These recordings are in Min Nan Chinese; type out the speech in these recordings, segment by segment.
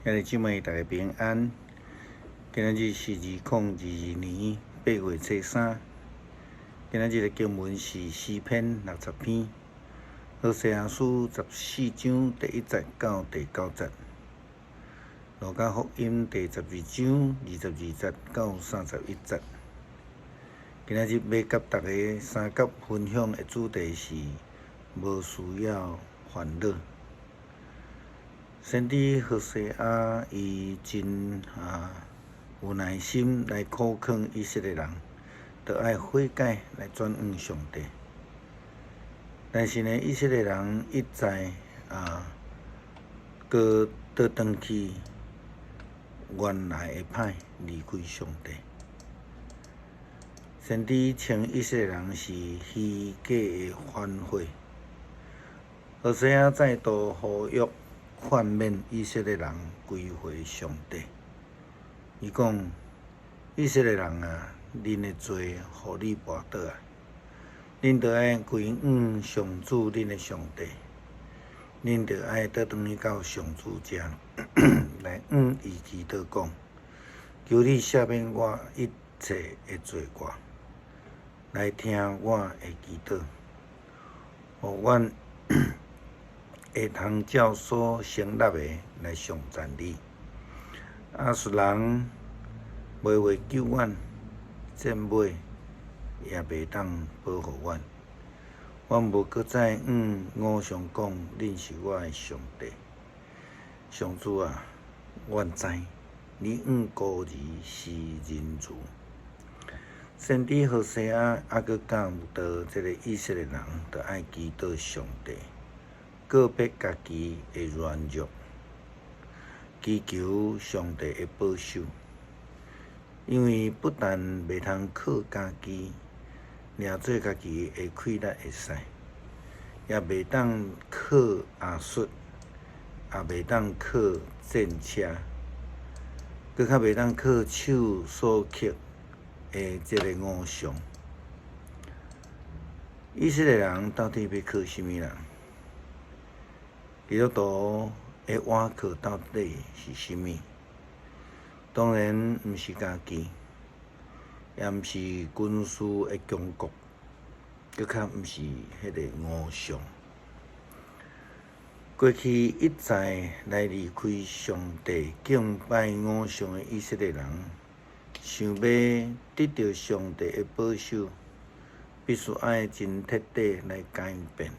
兄弟姊妹，大家平安。今仔日是2022年8月初三。今仔日的經文是詩篇60篇，何西阿書14章第1節到第9節，路加福音第12章22節到31節。今仔日欲佮大家相佮分享的主題是無需要煩惱。先知何西阿伊真有耐心來苦勸以色列人，著愛悔改來轉向上帝。但是呢，以色列人一再閣倒轉去原來的歹，離開上帝。先知稱以色列人是虛假的反悔。何西阿再度呼籲勸勉以色列人歸回上帝。伊講：以色列人啊，恁的罪予你跋倒啊！恁著愛歸向上主恁的上帝，恁著愛倒轉去到上主遮來向伊祈禱講：求你赦免我一切的罪過，來聽我的祈禱，予阮會通照所成立的來頌讚你。亞述人袂會救阮，戰馬也袂當保護阮。阮無閣再向偶像講，恁是我的上帝。上主啊，阮知你向孤兒施仁慈。先知何西阿猶閣教導這個以色列人，著愛祈禱上帝，告別家己的軟弱，祈求上帝的保守。因為不但袂通靠家己掠做家己的氣力會使，也袂當靠亞述，也袂當靠戰車，閣較袂當靠手所刻的這個偶像。以色列人到底欲靠啥物人？基督徒的倚靠到底是啥物？當然毋是家己，也毋是軍事的強國，閣較毋是彼個偶像。過去一再來離開上帝、敬拜偶像的以色列人，想欲得著上帝的保守，必須愛真徹底來改變。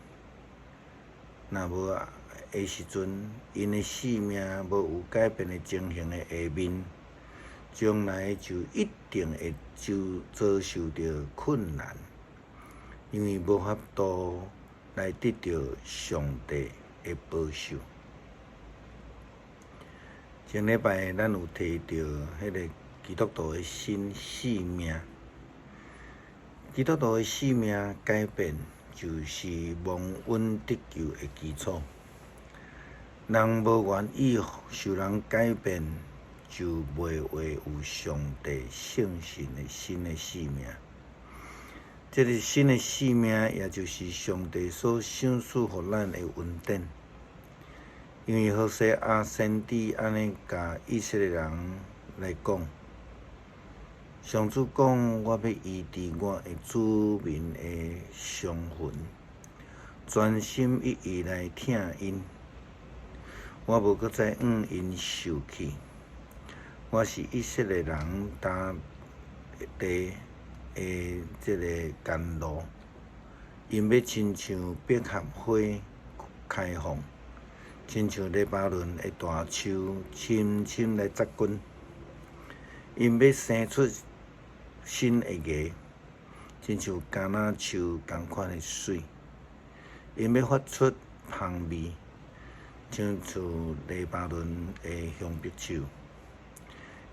若無的時陣，𪜶的性命無有改變的情形的下面，將來就一定會就遭受著困難，因為無法度來得著上帝的保守。前禮拜咱有提著彼個基督徒的新性命，基督徒的性命改變，就是蒙恩得救的基礎。人無願意受人改變，就袂會有上帝聖神的新的性命。這個新的性命，也就是上帝所賞賜予咱的恩典。因為何西阿先知按呢共以色列人來講，上主講：我欲醫治我的子民的傷痕，專心一意來疼𪜶。我無閣再向𪜶受氣。我是以色列人大地的這個甘露，𪜶欲親像百合花開放，親像黎巴嫩的大樹深深來扎根。𪜶欲生出新的芽，親像橄欖樹仝款的媠。𪜶欲發出芳味，親像黎巴嫩的香柏樹。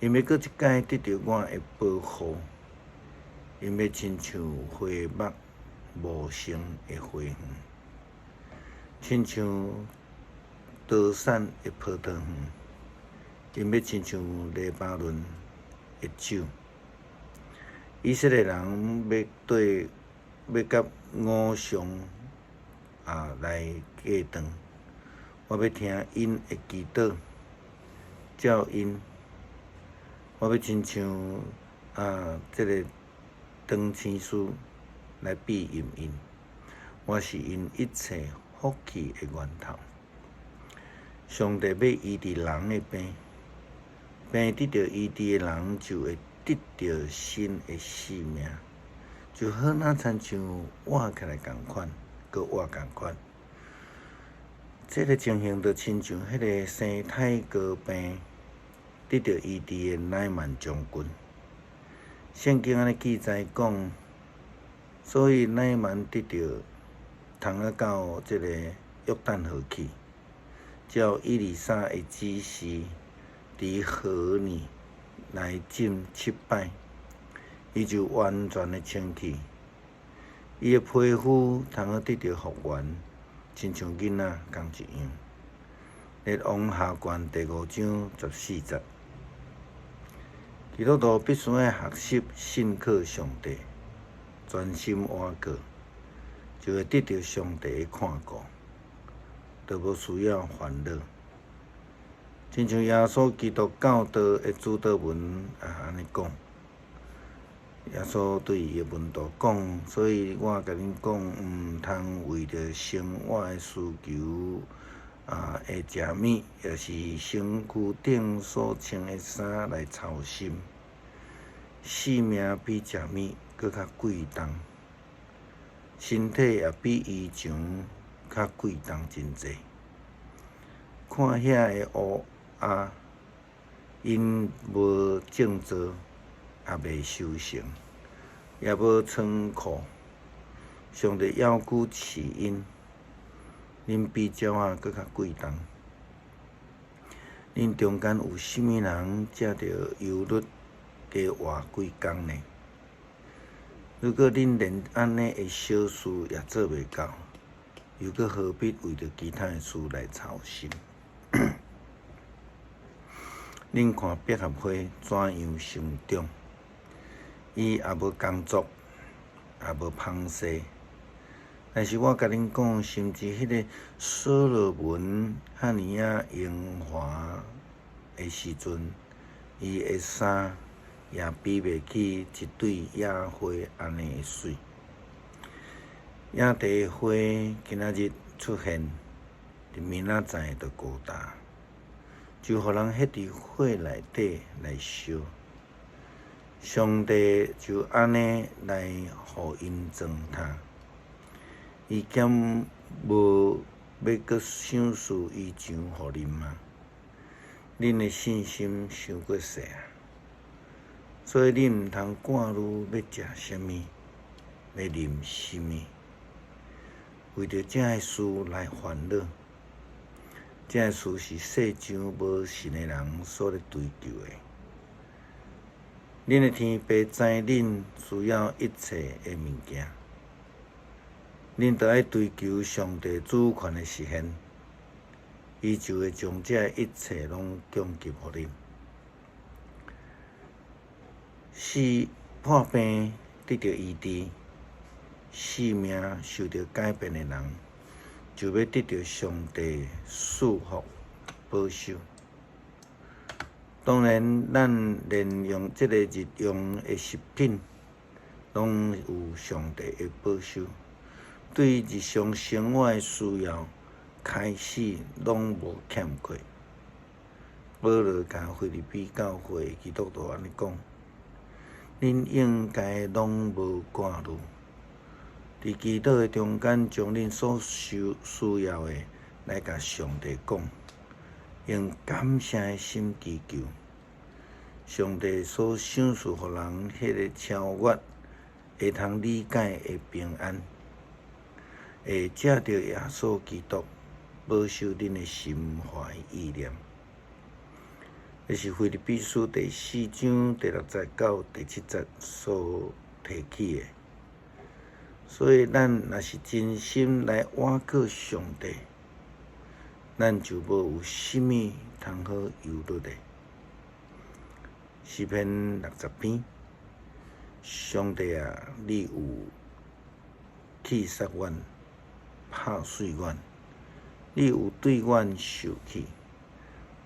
𪜶欲閣一擺得著我的保護，𪜶欲親像花木茂盛的花園，親像多產的葡萄園，𪜶欲親像黎巴嫩的酒。以色列人欲對欲佮偶像來隔斷，我欲聽𪜶的祈禱。照𪜶，我欲親像啊，這个長青樹來庇蔭𪜶，我是𪜶一切福氣的源頭。上帝欲醫治人的病，病得著醫治的人就會得著新的性命，就好若親像活起來仝款，閣活仝款。這个情形就親像彼个生泰膏病得著醫治的乃縵將軍。聖經按呢記載講，所以乃縵得著通啊到這个約旦河去，照以利沙的指示，佇河裡來浸七擺，伊就完全的清氣。伊的皮膚通好得著復原，親像囡仔仝一樣。列王下卷第5章14節，基督徒必須愛學習信靠上帝，專心倚靠，就會得著上帝的看顧，就無需要煩惱。親像耶穌基督教導的主禱文也按呢講。耶穌對伊的門徒講，所以我共恁講，毋通為著生活的需求啊，會食物，抑是身軀頂所穿的衫來操心。性命比食物閣較貴重，身體也比衣裳較貴重真濟。看遐个烏鴉，𪜶無種作，也袂收成，也無倉庫，上帝猶閣飼𪜶，恁比鳥仔閣較貴重。恁中間有啥物人藉著憂慮加活幾工呢？如果恁連按呢的小事也做袂到，又閣何必為著其他的事來操心？恁看百合花怎樣生長？伊也無工作，也無紡紗。但是我共恁講，甚至彼个所羅門遐爾仔榮華的時陣，伊的衫也比袂起一對野花按呢的媠。野地花今仔日出現，明仔載就孤單，就予人歇佇火內底來燒。上帝就按呢來予𪜶裝忒，伊敢無欲閣賞賜衣裳予恁嗎？恁的信心傷過細啊！所以恁毋通掛慮欲食啥物，欲啉啥物，為著這个事來煩惱。這个事是世上無信的人所咧追求的。恁的天父知恁需要一切的物件，恁著愛追求上帝主權的實現，伊就會將這一切攏供給予恁。是破病得著醫治，性命受著改變的人，就欲得著上帝賜福保守。當然，咱連用這个日用的食品，攏有上帝的保守。對日常生活的需要，開始攏無欠缺。保羅共腓立比教會基督徒按呢講：恁應該攏無掛慮，佇祈禱的中間，將恁所需需要的來共上帝講，用感謝的心祈求。上帝所賞賜予人彼个超越會通理解的平安，會藉著耶穌基督保守恁的心懷意念。這是腓立比書第四章第六節到第七節所提起的。所以，咱若是真心來倚靠上帝，咱就無有啥物通好憂慮的。詩篇60篇，上帝啊，你有氣殺阮，拍碎阮，你有對阮受氣，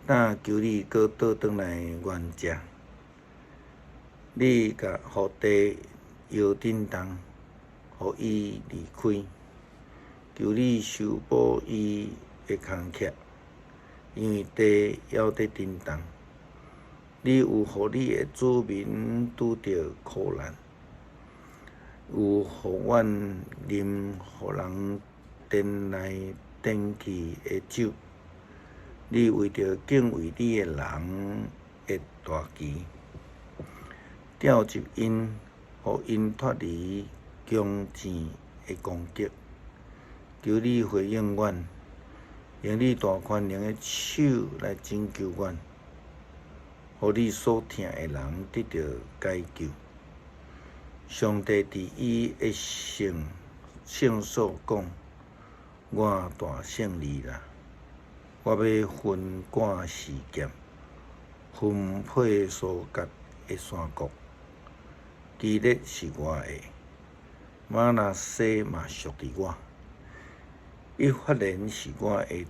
但求你閣倒轉來阮遮，你共予地搖振動，予伊離開。求你修補伊的空隙，因為地猶佇振動。你有予你的子民拄著苦難，有予阮啉予人顛來顛去的酒。你為著敬畏你的人的大旗，召集𪜶，予𪜶脫離弓箭的攻擊。求你回應阮，用你大權能的手來拯救阮，予你所疼的人得著解救。上帝佇伊的聖聖所講：我大勝利啦！我欲分割示劍，分配疏割的山谷。基列是我的，瑪拿西嘛屬佇我。以法蓮是我的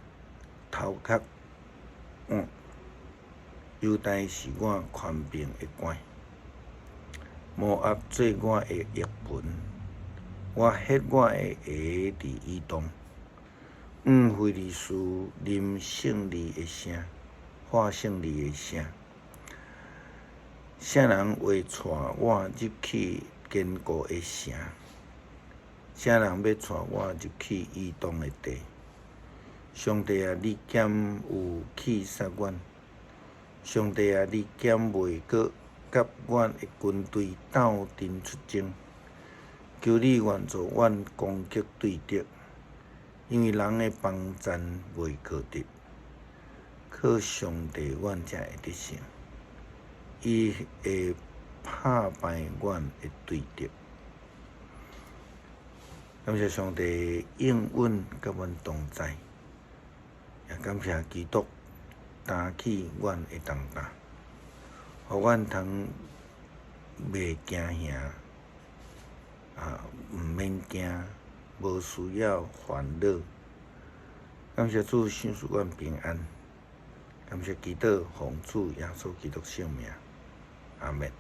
頭殼碗，猶大是我權柄的冠。摩押做我的浴盆，我歇我的鞋佇以東。非利士啉勝利的聲，喊勝利的聲。啥人會帶我入去堅固的城？啥人欲帶我入去以東的地？上帝啊，你敢有棄殺阮？上帝啊，你敢袂閣佮阮的軍隊鬥陣出征？求你援助阮攻擊對敵，因為人的幫贊袂可得，靠上帝阮才會得勝。伊會拍敗阮的對敵。感謝上帝應允佮阮同在，也感謝基督擔起阮的重擔，予阮通袂驚嚇，啊，毋免驚，無需要煩惱。感謝主賞賜阮平安，感謝祈禱奉主耶穌基督聖名，阿們。